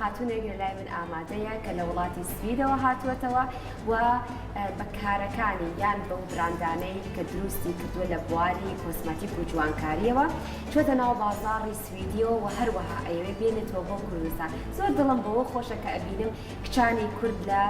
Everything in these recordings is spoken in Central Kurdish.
خاتوونێک لە لای من ئامادەیە کە لە وڵاتی سویدەوە هاتووەتەوە و بە کارەکانی یان بەو براندانەی کە دروستی کردووە لە بواری کۆسمەتیک و جوانکاریەوە چۆتە ناو بازاڕی سویدیەوە و هەروەها ئەیەوێ بێنێتەوە بۆ کوردستان. زۆر دڵم بەوە خۆشە کە ئەبینم کچانی کورد لە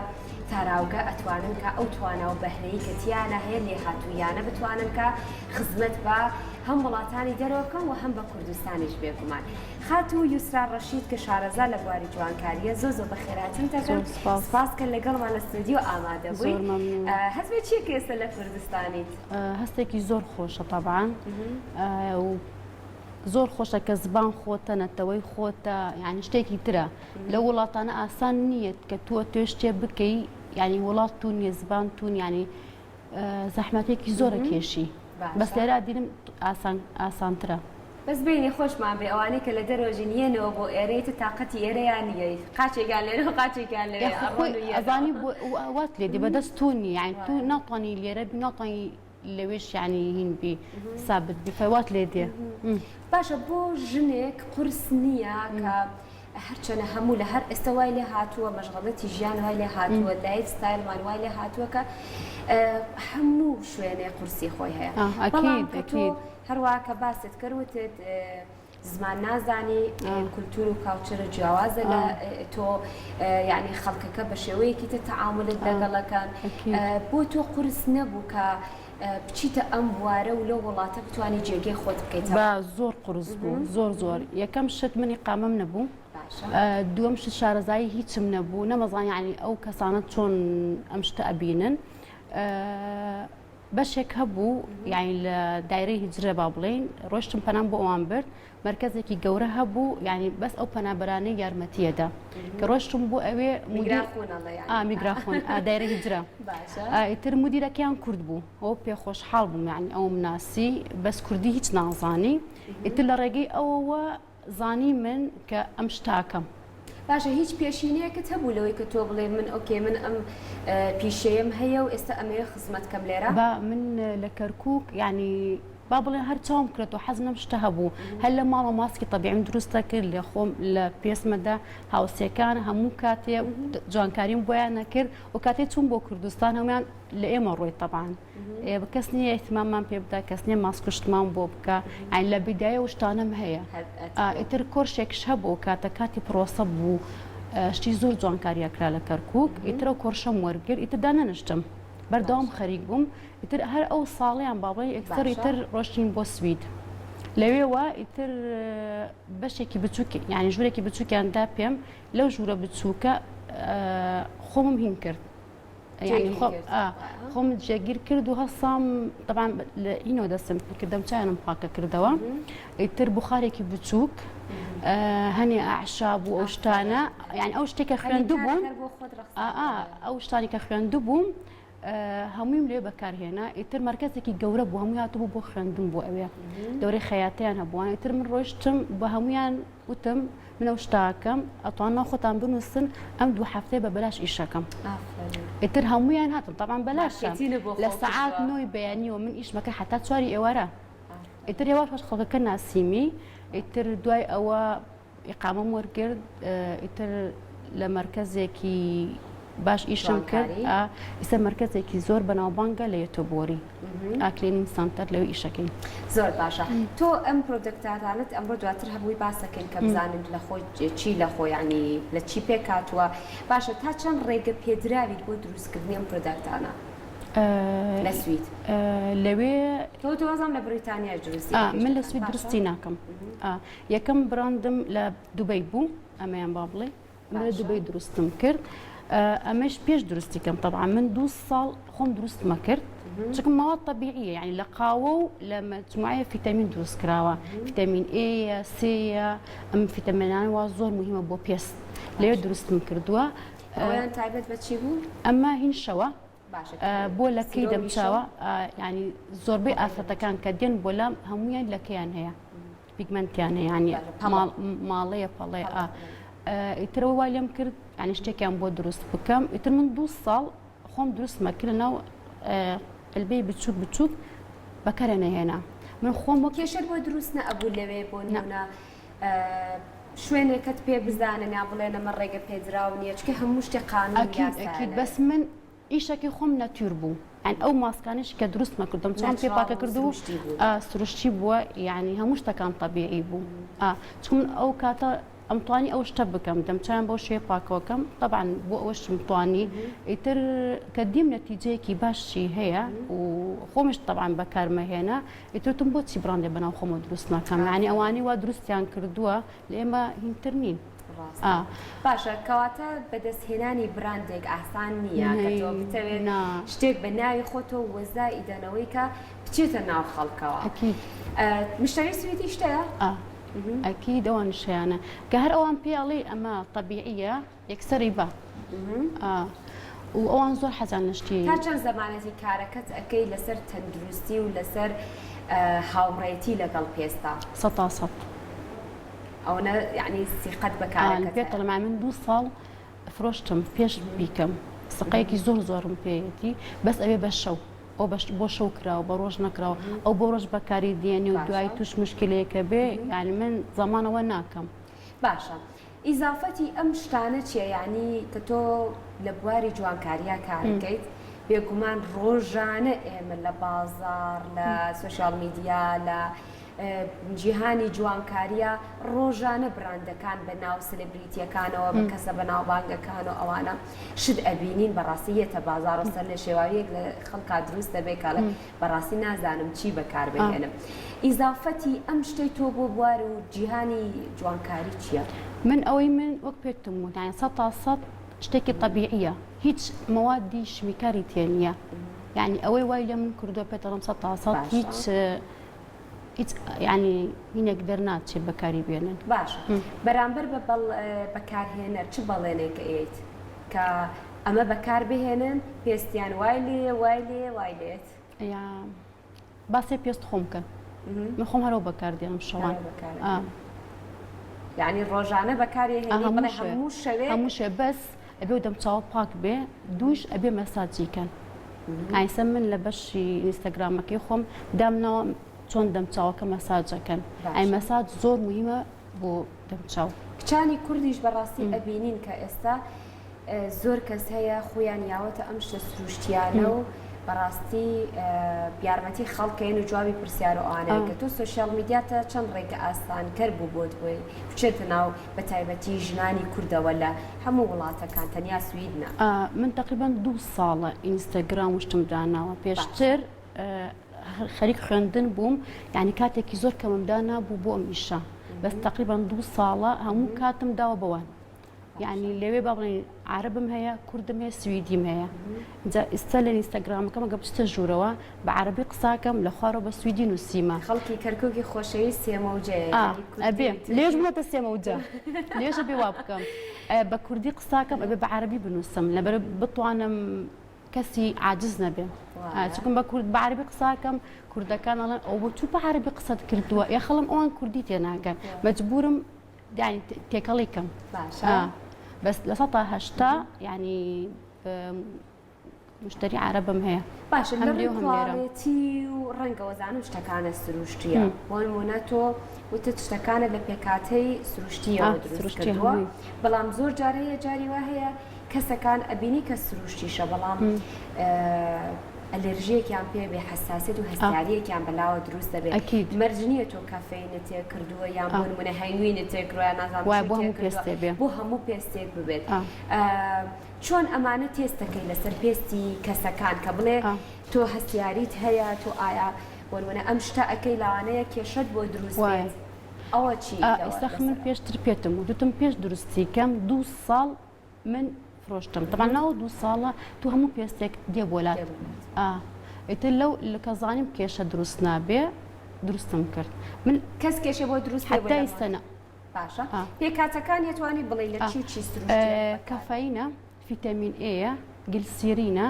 تاراوگە ئەتوانن کە ئەو توانا و بەهرەی کە تیانە هەیە لێهاتوویانە بتوانن کە خزمەت بە هەم وڵاتانی دەرەوە بکەن و هەم بە کوردستانیش بێگومان. خاتوو یوسرا ڕەشید کە شارەزا لە بواری جوانکارییە زۆر زۆر بەخێرهاتنت دەکەم. زۆر سوپاس. سوپاس کە لەگەڵمان لە ستۆدیۆ ئامادە بووی. زۆر مەمنوون. هەست بە چییە کە ئێستا لە کوردستانیت؟ هەستێکی زۆر خۆشە تەبعەن و زۆر خۆشە کە زبان خۆتە نەتەوەی خۆتە یعنی شتێکی ترە لەو وڵاتانە ئاسان نییە کە تۆ توێ شتێ بکەی یعنی وڵات تو نییە زبان تون یعنی زەحمەتێکی زۆرە کێشی بەس لێرا دینم ئاسان ئاسانترە. بەس بینی خۆشمان بێ ئەوانەی کە لە دەرەوە ژین یەنەوە بۆ ئێرەی تر تاقەتی ئێرەیان نییە قاچێکیان لێرە و قاچێکیان لەوێ ئەڕۆن و یەنەوە. ئەزانی وات لێ دێ بەدەست تۆ نییە یعنی تو ناتوانی لێرە بی ناتوانی لەوێش یعنی هین بی سابت بی فوات لێ دێ. باشە بۆ ژنێک قورس نییە کە هەرچەنە هەموو لە هەر ئێستا وای لێ هاتووە مەشغەڵەتی ژیان وای لێ هاتووە life style مان وای لێ هاتووە کە هەموو شوێنێ قورسی خۆی هەیە بەڵام کە تۆ هەروە کە باست کرد وتت زمان نازانی کولتور و culture جیاوازە لە تۆ یعنی خەڵکەکە بە شێوەیەکی تر تەعاملت لەگەڵەکەن بۆ تۆ قورس نەبوو کە بچیتە ئەم بوارە و لەو وڵاتە بتوانی جێگەی خۆت بکەیتەوە؟ با زۆر قورس بوو زۆر زۆر یەکەم شت من ئیقامەم نەبوو دووەم شت شارەزایی هیچم نەبوو نەمەزان یعنی ئەو کەسانە چۆن ئەم شتە ئەبینن بەشێک هەبوو یعنی لە دایرەی هیجرە با بڵێین ڕۆشتم پەنام بۆ ئەوان برد مەرکەزێکی گەورە هەبوو یعنی بەس ئەو پەنابەرانەی یارمەتیەدا کە ڕۆشتم بۆ ئەوێ migration دایرە هیجرە ئیتر مدیرەکەیان کورد بوو ئەو پێ خۆشحاڵ بووم یعنی ئەوم ناسی بەس کوردی هیچ نازانی ئیتر لە ڕێگەی ئەوەوە زانی من کە ئەم شتاکەم. باشە هیچ پێشینەیەکت هەبوو لەوەی کە تۆ بڵێ من okay من ئەم پیشەیەم هەیە و ئێستا ئەمەوێ خزمەت کەم لێرە؟ با من لە کەرکوک یعنی با بڵێن هەر چاوم کرێتەوە حەزم لەم شتە هەبوو هەر لە ماڵەوە ماسکی تەبیعیم دروست دەکرد لە خۆم لە پێستمەدا هاوسێکان هەموو کاتێ جوانکاریم بۆیان نەکرد و کاتێ چوون بۆ کوردستان هەموویان لە ئێمە ڕۆی تەبان کەس نییە اهتماممان پێ بدا کەس نییە ماسک و شتمان بۆ بکە یانی لە بیدایە و شتانەم هەیە ئیتر کۆرشێکش هەبوو کاتە کاتی پرۆسە بوو شتی زۆر جوانکاریە کرا لە کەرکک ئیتر ئەو کۆرشەم وەرگر ئیتر دانەنشتم بەردەوام خەریک بووم ئیتر هەر ئەو ساڵیان با بڵێن ئێکسەر ئیتر ڕۆشتین بۆ سوید لەوێوە ئیتر بەشێکی بچووک یعنی ژوورێکی بچووکیان دا پێم لەو ژوورە بچووکە خۆمم هین کرد یعنی خۆم خۆم جێگیر کرد و هەسام طبعا لە ئینەوە دەستم کردم چایانم پاکە کردەوە ئیتر بخارێکی بچووک هەنێ ئەعشاب و ئەو شتانە یعنی ئەو شتێکە خوێندو بووم ئەو شتانی کە خوێندو بووم هەموویم لێ بەکارهێنا ئیتر مەرکەزێکی گەورە بوو هەمووی هاتبوو بۆ خوێندن بۆ ئەوێ دەورەی خەیاتیان هەبووان ئیتر من ڕۆیشتم بە هەمویان وتم من ئەو شتاکەم ئەتوان ناو خۆتان بنووسن ئەم دوو هەفتەیە بە بەلاش ئیشەکەم ئیتر هەمویان هاتن تەبان بەلاشە لە سەعات نۆی بەیانیەوە من ئیشمەکە حتا چواری ئێوارە ئیتر هێواش هێواش خەڵکەکە ناسیمی ئیتر دوای ئەوە ئیقامەم وەرگرت ئیتر لە مەرکەزێکی باش ئیشم کرد ئیستا مەرکەزێکی زۆر بەناوبانگە لە یۆتۆبۆری cleaning center لەوێ ئیشەکەین. زۆر باشە تۆ ئەم product اتانەت ئەمڕۆ دواتر هەمووی باسەکەین کە بزانین لە خۆی چی لە خۆ یعنی لە چی پێک هاتووە باشە تا چەند ڕێگە پێدراویت بۆ دروستکردنی ئەم product انە لە سوید لەوێ تۆ تۆ وازم لە بریتانیا دروستی من لە سوید دروستی ناکەم یەکەم براندم لە دوبەی بوو ئەمەیان با بڵێ من لە دوبەی دروستم کرد ئەمەش پێش دروستی کەم طبعا من دوو ساڵ خۆم دروستمە کرد چونکە ماوە طبیعیە یعنی لە قاوە و لە مجموعەیە فیتامین دروست کراوە فیتامین ئێ سێیە ئەم فیتامینان وا زۆر مهمە بۆ پێست لەوێ دروستم کردووە ئەویان تایبەت بە چی بوو ئەمە هین شەوە بۆ لەکەی دەمچاوە ینی زۆربەی ئافرەتەکان کە دێن بۆ لام هەمویان لەکەیان هەیە pigment یان هەیە ینی ماڵەیە پەڵێ ئیترەوە وای لێم کرد ینی شتێکیان بۆ دروست بکەم ئیتر من دوو ساڵ خۆم دروستمە کرد ناو علبەی بچووک بچووک بەکارە نەهێنا من خۆم کێشەت بۆ دروست نەئەبوو لەوێ بۆ نمونە. شوێنێکت پێ بزانن یا بڵێن ئەمە ڕێگە پێدراو نییە چونکە هەموو شتێک قانون و ئەکید یاسایە ئەکید لەوێ. بەس من ئیشەکەی خۆم natur بوو یانی ئەو ماسکانەش کە دروستمە کردم چاوم پێ natural پاکە بوو کرد و سروشتی بوو. ئا سروشتی بووە یانی هەموو شتەکان تەبیعی بوو ئا چونکە من ئەو کاتە ئەمتوانی ئەو شتە بکەم دەمچاوم بەو شێوەیە پاکەوەکەم تەبعەن بۆ ئەوەشم توانی ئیتر کە دیم نەتیجەیەکی باشی هەیە و خۆمیش تەبعەن بەکارمەهێنا ئیتر وتم بۆچی بڕاندێ بەناو خۆمەوە دروست نەکەم یانی ئەوانەی وا دروستیان کردووە لە ئێمە هینتر نین. ڕاستە باشە کەواتە بەدەستهێنانی براندێک ئاسان نییە کە تۆ بتەوێت شتێک بە ناوی خۆتەوە وەزائیدەنەوەی کە بچێتە ناو خەڵکەوە مشتری سویدی شتەیە؟ ئەکید ئەوانیش هەیانە کە هەر ئەوان پێ ئەڵێی ئەمە تەبیعیە یەکسەر ئەیبا و ئەوان زۆر حەزیان لە شتی. تا چەند زەمانەتی کارەکەت ئەکەی لەسەر تەندروستی و لەسەر هاوڕێتی لەگەڵ پێستا؟ سەتا سەد. ئەوەنە یەعنی سیقەت بە کارەکەت هەیە؟ پێت دەڵێم من دوو ساڵ فرۆشتم پێش بیکەم سقەیەکی زۆر زۆرم پێیەتی بەس ئەبێ بە شەو. ئەو بەش بۆ شەو کراوە بە ڕۆژ نەکراوە ئەو بۆ ڕۆژ بەکاری دێنی و دوای توش مشکلەیەکە بێ یانی من زەمانەوە ناکەم. باشە ئیزافەتی ئەم شتانە چیە یانی کە تۆ لە بواری جوانکاریا کارەکەیت بێگومان ڕۆژانە ئێمە لە بازاڕ لە social media لە جیهانی جوانکاریە ڕۆژانە براندەکان بە ناو سلبریتیەکانەوە بە کەسە بەناوبانگەکان و ئەوانە شت ئەبینین بەڕاستی یەتە بازاڕ و سەر لە شێواویەک لە خەڵکا دروست دەبێت کاڵێ بەڕاستی نازانم چی بەکار بهێنم ئیزافەتی ئەم شتەی تۆ بۆ بوار و جیهانی جوانکاری چییە؟ من ئەوەی من وەک پێتم وت یانی 100% شتێکی تەبیعیە هیچ مەوادی شمیکاری تێ نییە یعنی ئەوەی وای لە من کردووە پێت دەڵێم 100% هیچ هیچ یانی هینێک دەرناچێت بەکاری بێنن. باشە بەرامبەر بە بەکارهێنەر چ بەڵێنێک ئەیەیت کە ئەمە بەکار بهێنن پێستیان وای لێیە وای لێیە وای لێت؟ یا باسی پێست خۆم بکەن من خۆم هەرەوە بەکار دێنم شەوان یعنی ڕۆژانە بەکاری هەموو شەوێ هەموو شێ بەس ئەبێ و دەمچاوە پاک بێ دووش ئەبێ مەساجی کەن ئایسە من لە بەشی ئینستاگرامەکەی خۆم دامناوە چۆن دەمچاوەکە مەساجەکەن ئای مەساج زۆر مهمە بۆ دەمچاو. کچانی کوردیش بەڕاستی ئەبینین کە ئێستا زۆر کەس هەیە خۆیان یاوەتە ئەم شتە سروشتیانە و بەڕاستی یارمەتی خەڵکەین و جوابی پرسیار و ئەوانەیە کە تۆ social media تە چەند ڕێگە ئاسانکەر بوو بۆت بۆی بچێتە ناو بە تایبەتی ژنانی کوردەوە لە هەموو وڵاتەکان تەنیا سوید نا. من تەقریبەن دوو ساڵە ئینستاگرام و شتم داناوە پێشتر خەریک خوێندن بووم یعنی کاتێکی زۆر کەمم دانابوو بۆ ئەم ئیشە بەس تەقریبەن دوو ساڵە هەموو کاتم داوە بەوان یعنی لەوێ با بڵێین عەرەبم هەیە کوردم هەیە سویدیم هەیە جا ئیستا لە ئینستاگرامەکەم ئەگەر بچیتە ژوورەوە بە عەرەبی قساکەم لە خوارەوە بە سویدی نووسیمە. خەڵکی کەرکوکی خۆشەویست سێمەوجەیە ئا یانی کوردی ئەبێ تورکی. لێش بووەتە سێمەوجە لێش ئەبێ وا بکەم بە کوردی قساکەم ئەبێ بە عەرەبی بنووسم لەبەر بتوانم کەسی عاجز نەبێ چونکم بە کورد بە عەرەبی قساکەم کوردەکان ئەڵێن ئەو بۆ چوو بە عەرەبی قسەت کردووە ئێ خەڵم ئەوان کوردی تێناگەن مەجبوورم یانی تێکەڵی کەم باشە بەس 80% یانی مشتری عەرەبم هەیە باشە لە ڕووی quality و ڕەنگەوە زانم شتەکانە سروشتیە بۆ نمونە تۆ وتت شتەکانە لە پێکاتەی سروشتیەوە دروست کردووە بەڵام زۆر جار هەیە جاری وا هەیە کەسەکان ئەبینی کە سروشتیشە بەڵام ئەلێرژیەکیان پێ بێ حەساسیەت و هەستیاریەکیان بەلاوە دروست دەبێت ئەکید. مەرج نییە تۆ کافێینت تێ کردووە یان بۆ نمونە هەنگوینت تێ کردووە یان نازانم وایە چیت بۆ تێ هەموو کردووە پێستێ بێ. بۆ هەموو پێستێک ببێت ئا. چۆن ئەمانە تێست دەکەی لەسەر پێستی کەسەکان کە بڵێ ئا. تۆ هەستیاریت هەیە تۆ ئایا بۆ نمونە ئەم شتە ئەکەی لەوانەیە کێشەت بۆ دروست وایە. بێت ئەوە چی ئا لەوە ئیستا من لەسەر ئەوە؟ پێشتر پێتم وتم پێش دروستی کەم دوو ساڵ من فرۆشتم تەبعەن ناو دوو ساڵە تو هەموو پێستێک دێ بۆ لات ئا ئیتر لەو کە زانیم کێشە دروست نابێ دروستم کرد من کەس کێشە بۆ دروست نەبووە حەتا لە ئیستا نا باشە ئا. پێکهاتەکان یەتوانی بڵێی لە ئا. چی و چی سروشتیە کافاینە فیتامین ئێیە گلسیرینە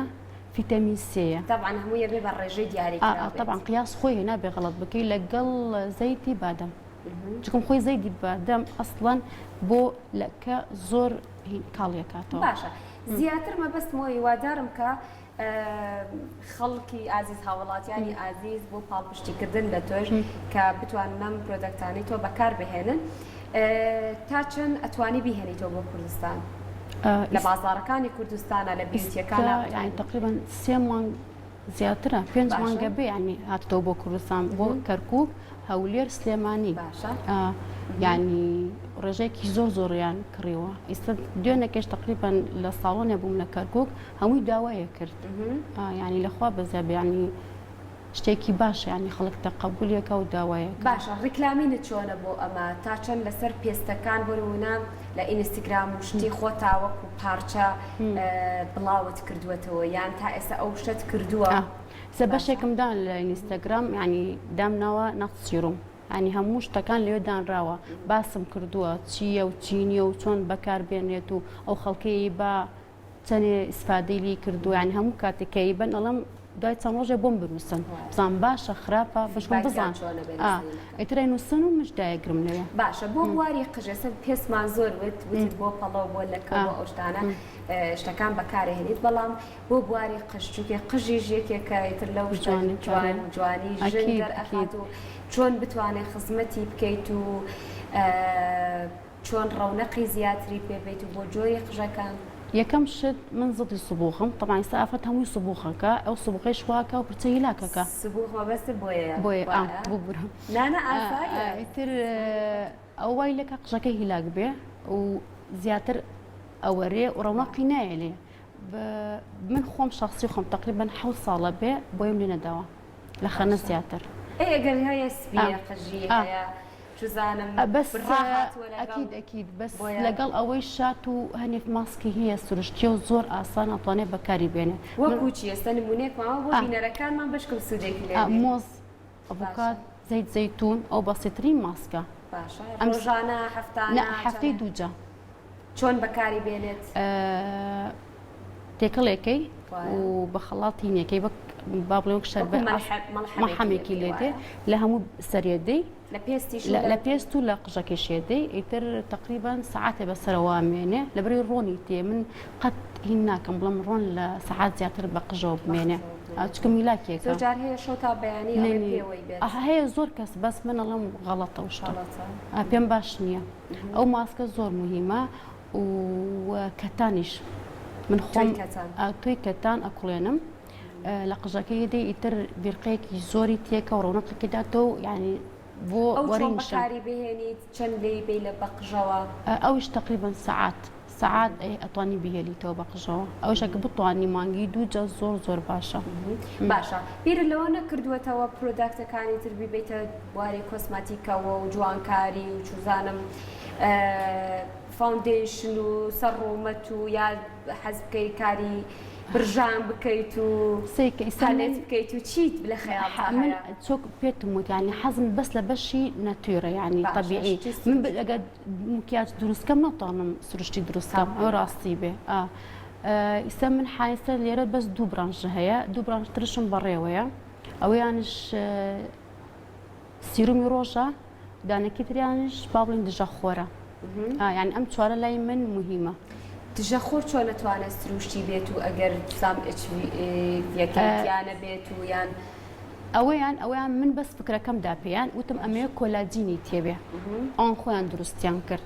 فیتامین سێیە. تەبعەن هەمووی ئەبێ بە ڕێژەی دیاری ئا کراو بێت. تەبعەن قیاس خۆی هەیە نابێ غەڵەت بکەی لەگەڵ زەیتی بادەم چونکم خۆی زەیتی بادەم ئەسڵەن بۆ لەکە زۆر هین کاڵی ئەکاتەوە. باشە زیاتر مەبەستم ئەوە هیوادارم کە خەڵکی ئازیز هاوڵاتیانی ئازیز بۆ پاڵپشتیکردن لە تۆش کە بتوانن ئەم product انەی تۆ بەکار بهێنن. تا چەند ئەتوانی بیهێنیتەوە بۆ کوردستان؟ لە بازاڕەکانی کوردستانە لە بیوتیەکانە؟ یانی تەقریبەن سێ مانگ زیاترە پێنج مانگە بێ ینی هاتەوە بۆ کوردستان بۆ کەرکک هەولێر سلێمانی باشە ینی ڕێژەیەکی زۆر زۆریان کڕیوە ئیستا دوێنەکەش تقریبان لە ساڵۆنێ بووم لە کەرکک هەمووی داوایە کرد ینی لەخوا بەزە بیانی شتێکی باشە یانی خەڵک تەقەبولیەکا و داوایەکا. باشە ڕیکلامینت چۆنە بۆ ئەمە تا چەند لەسەر پێستەکان بۆ نمونە لە ئینستگرام و شتی خۆتا وەکو پارچە بڵاوت کردووەتەوە یان تا ئێستا ئەو شتەت کردووە؟ سە بەشێکم دان لە ئینستاگرام یانی دامناوە نەخت سیروم یانی هەموو شتەکان لەوێ دانراوە باسم کردووە چییە و چی نییە و چۆن بەکار بێنرێت و ئەو خەڵکەی بە چەنێ ئیسفادەی لی کردووە یانی هەموو کاتێک کە ئەیبەن ئەڵێم دوای چەند ڕۆژێ بۆم بنووسن بزانم باشە خراپە بەشکم بزان ئیتر ئەینووسن و منش دایەگرم لەوێ. باشە بۆ بواری قژ ئێستا پێستمان زۆر وت وتت بۆ پەڵە و بۆ لەکە و بۆ ئەو شتانە شتەکان بەکارئەهێنیت بەڵام بۆ بواری قژ چونکە قژیش یەکێکە ئیتر لەو شتە جوان جوانی ژن دەرئەخات و چۆن بتوانێت خزمەتی بکەیت و چۆن ڕەونەقی زیاتری پێ بەیت و بۆ جۆری قژەکان؟ یەکەم شت من زدی سبوغم تەبعەن ئیستا ئافرەت هەمووی سبوغەکە ئەو سبوغەیش واکا و پرچە هیلاکەکە. سبوغ مەبەستت بۆیەیە بۆیە ئا ببورە نا نا ئاسایە. ئیتر ئەوە وای لێکا قژەکە هیلاک بێ و زیاتر ئەوەرێ و ڕەونەقی نایەلێ من خۆم شەخسی خۆم تەقریبەن حەوت ساڵە بێ بۆیەم لێ نەداوە لە خەنە زیاتر. ئەی ئەگەر هەیە سپیە قژی هەیە چزانم بەس ئەکید ئەکید بەس لەگەڵ ئەوەی شات و هەنێک ماسکی هەیە سروشتیە و زۆر ئاسان ئەتوانێت بەکاری بێنێ وەکو چی ئێستا نمونەیەکمان بۆ بینەرەکانمان بەشکم سوودێکی لێ مۆز ئەڤۆکاد زەیت زەیتون ئەو بەسیترین ماسکە باشە ڕۆژانە هەفتانە هەفتەی دووجا چۆن بەکاری بێنێت؟ تێکەڵێکەی و بە خەڵاتی نێکەی وەک با بڵێ وەک شەربەت مەحەمێکی لێ دێ لە هەموو سەرێ دێی لە پێستیش لە پێست و لە قژەکەی دێی ئیتر تقریبان سەعاتێ بەسەرەوە مێنێ لەبەری ڕۆنی تێ من قەت هین ناکەم بڵم ڕۆن لە سەعات زیاتر بە قژەوە بمێنێ چکە میلاکێکە زۆر جار هەیە شەو تا بەیانی ئەڵێ پێوەی بێت هەیە زۆر کەس بەس من ئەڵێم غەڵەتە و شتە پێم باش نییە. ئەو ماسکە زۆر موهیمە و کەتانیش من خۆم تۆی کەتان ئەکوڵێنم لە قژەکەی دێ ئیتر بیرقەیەکی زۆری تێکە و ڕەونەقێکی داتەوە یعنی بۆ وەرینشەکاری بهێنیت چەند لێی بی لە بەقژەوە ئەوش تقریبا سەعات سەعات ئەی ئەتوانی بهێلیتەوە بە قژەوە ئەوش ئەگە بتوانی مانگی دوو جار زۆر زۆر باشە. باشە بیرت لەوە نەکردووەتەوە product ەکانی تر بیبەیتە بواری کۆسماتیکەوە و جوانکاری و چوزانم foundation و سەر ڕوومەت و یا حەز بکەی کاری برژان بکەیت و palette بکەیت و چیت لە خەیاڵتا من چۆک پێتم وت یانی حەزم بەس لە بەشی nature ە یانی تەبیعی من ئەگەر مکیاج دروست کەم ناتوانم سروشتی دروست کەم ئەو ڕاستی بێ ئیستا من حایسە لێرە بەس دوو branch هەیە دوو branch ترشم بەڕێوەیە ئەویانش سیرومی ڕۆژە دانەکی تریانش با بڵین دژە خۆرە یعنی ئەم چوارە لای من مهمە دژە خۆر چۆن ئەتوانێت سروشتی بێت و ئەگەر سام یەکیانە بێت و یان ئەوەیان ئەوەیان من بەس فکرەکەم دا پێیان وتم ئەمەوێ کۆلاجینی تێبێ ئەوان خۆیان دروستیان کرد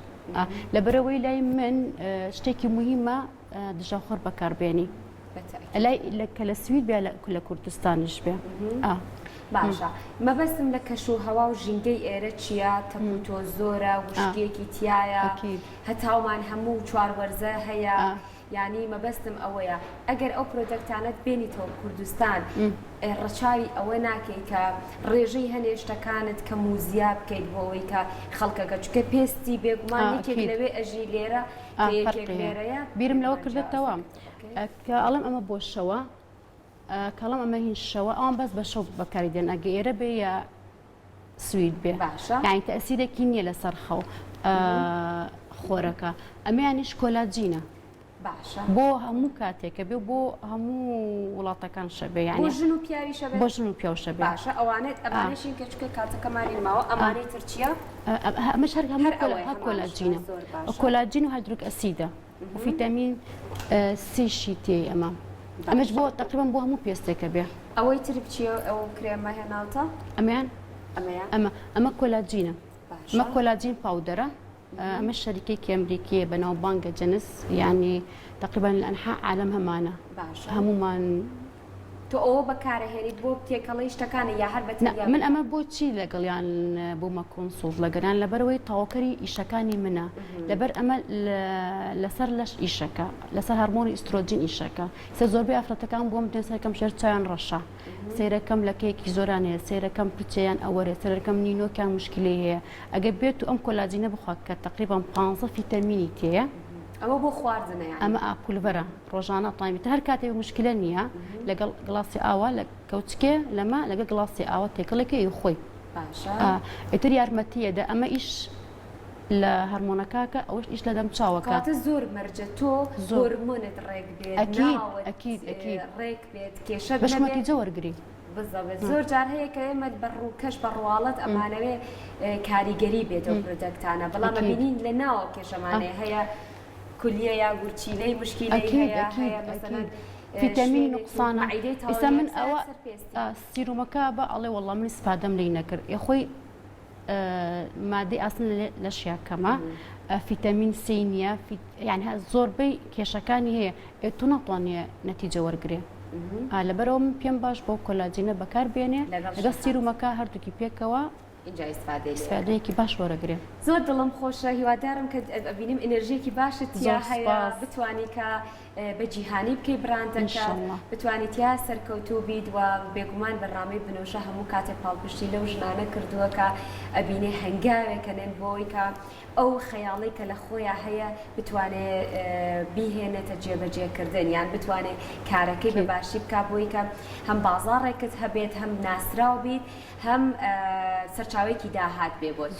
لەبەرەوەی لای من شتێکی مهمە دژەخۆر بەکاربێنی لای کە لە سوید بێ لە کوردستانیش بێ باشە مەبەستم لە کەش و هەوا و ژینگەی ئێرە چییە تەپ و تۆ زۆرە وشکیەکی تایە هەتاومان هەموو چوار وەرزە هەیە یانی مەبەستم ئەوەیە ئەگەر ئەو product انەت بێنیتەوە کوردستان ڕەچاوی ئەوە ناکەی کە ڕێژەی هەنێ شتەکانت کەم و زیا بکەیت بۆ ئەوەی کە خەڵکەکە چونکە پێستی بێگومان یەکێک لەوێ ئەژی لێرە کە یەکێک لێرەیە بیرم لەوە کردێتەوە کە ئەڵێم ئەمە بۆ شەوە کەڵم ئەمە هین شەوە ئەوان بەس بە شەو بەکاری دێن ئەگە ئێرە بێ یا سوید بێ باشە یانی تەئسیرێکی نییە لەسەر خەو خۆرەکە ئەمەیانیش کۆلاجینە باشە بۆ هەموو کاتێکە بێ بۆ هەموو وڵاتەکان شەبێ یانی بۆ ژن و پیاوی شەبێ بۆ ژن و پیاو شەبێ باشە ئەوانێت ئەمانەشین کە چکە کاتەکەمانی ماوە ئەمانەی تر چییە ئەمەش هەر هەموو کۆلاجینە کۆلاجین و hyaluronic acid ە و فیتامین سیشی تێی ئەمە ئەمەش بۆ تقریبا بۆ هەموو پێستێکە بێ. ئەوەی تر چیە ئەو کرێمە هێناوتە؟ ئەمەیان ئەمەیان ئەمە ئەمە کۆلاجینە ئەمە کۆلاجین powder ە. ئەمە شەریکەیەکی ئەمریکیە بەناوبانگە جەنس یانی تقریبا لە ئەنحا عالەم هەمانە باشە هەمومان. تۆ ئەوە بەکارەهێنیت بۆ تێکەڵەی شتەکانە یا هەر بە نا تەنیا من بەکار. ئەمە بۆچی لەگەڵیان بوومە consult لەگەریان لەبەرئەوەی تەواوکەری ئیشەکانی منە لەبەر ئەمە لەسەر لەش ئیشەکە لەسەر هەرمۆنی ئیسترۆجین ئیشەکە سێ زۆربەی ئافرەتەکان بۆم دێن سەرکەم شێر چاویان ڕەشە سەیرەکەم لەکەیەکی زۆران هەیە سەیرەکەم پرچەیان ئەوەرێ سەرەکەم نینۆکیان مشکلەی هەیە ئەگەر بێت و ئەم کۆلاجینە بخوا کە تقریبا 15 فیتەمینی تێیە ئەوە بۆ خواردنە یانی؟ ئەمە پولڤەرە ڕۆژانە تامی هەر کاتێک مشکلە نییە لەگەڵ گڵاسی ئاوا لە کەوچکێ لەمە لەگەڵ گڵاسی ئاوا تێکەڵێکە ی خۆی باشە ئیتر یارمەتیە دە ئەمە ئیش لە هەرمۆنەکاکە ئەوەش ئیش لە دەم چاوەکە. کەواتە زۆر مەرجە تۆ زۆر. هۆرمۆنت ڕێک بێت ئەکید ناوت ئەکید ئەکید. ڕێک بێت کێشەت بەش نەبێت. نەتیجە وەرگری. بزەبت زۆر جار هەیە کە ئێمە بە ڕووکەش بە ڕواڵەت ئەمانەوێ کاریگەری بێت ئەو product انە بەڵام ئەکید. ئەبینین لە ناوە کێشەمانێ هەیە کولیە یا گورچیلەی مشکیلەی ئەکید هەیە ئەکید هەیە مەسەلەن ئەکید فیتامینی شوێنێکی نوقسانە مەعیدەی تەواو ئیستا من یەکسەر ئەوە سەر پێستی. serum ەکە بە ئەڵێ وەڵا من ئیسفادەم لێی نەکرد ئێ خۆی مادەی ئاسن لە لەشیا کەمە فیتامین سی نییە یعنی زۆربەی کێشەکانی هەیە ئێ تۆ ناتوانێ نەتیجە وەرگێ لەبەرەوە من پێم باش بۆ کۆلاجینە بەکار بێنێ لەگەڵ لەگەڵ شتەکان. serum ەکە هەردووکی پێکەوە ئینجا ئیسفادەی لێ ئەکەن. ئیسفادەیەکی باش وەرەگرێ. زۆر دڵم خۆشە هیوادارم کە ئەبینم ئینێرژیەکی باشت تیا زۆر هەیە سوپاس. بتوانی کە بە جیهانی بکەی براندەکەت انشاللە. بتوانی تیا سەرکەوتوو بیت و بێگومان بەرنامەی بنەوشە هەموو کاتێک پاڵپشتی لەو ژنانە کردووە کە ئەبینێ هەنگاوێک ئەنێن بۆی کە ئەو خەیاڵەی کە لە خۆیا هەیە بتوانێ بیهێنێتە جێبەجێ کردن یان بتوانێ کارەکەی بە ئەکید. باشی بکا بۆی کە هەم بازاڕێکت هەبێت هەم ناسراو بیت هەم سەرچاوەیەکی داهات بێ بۆت.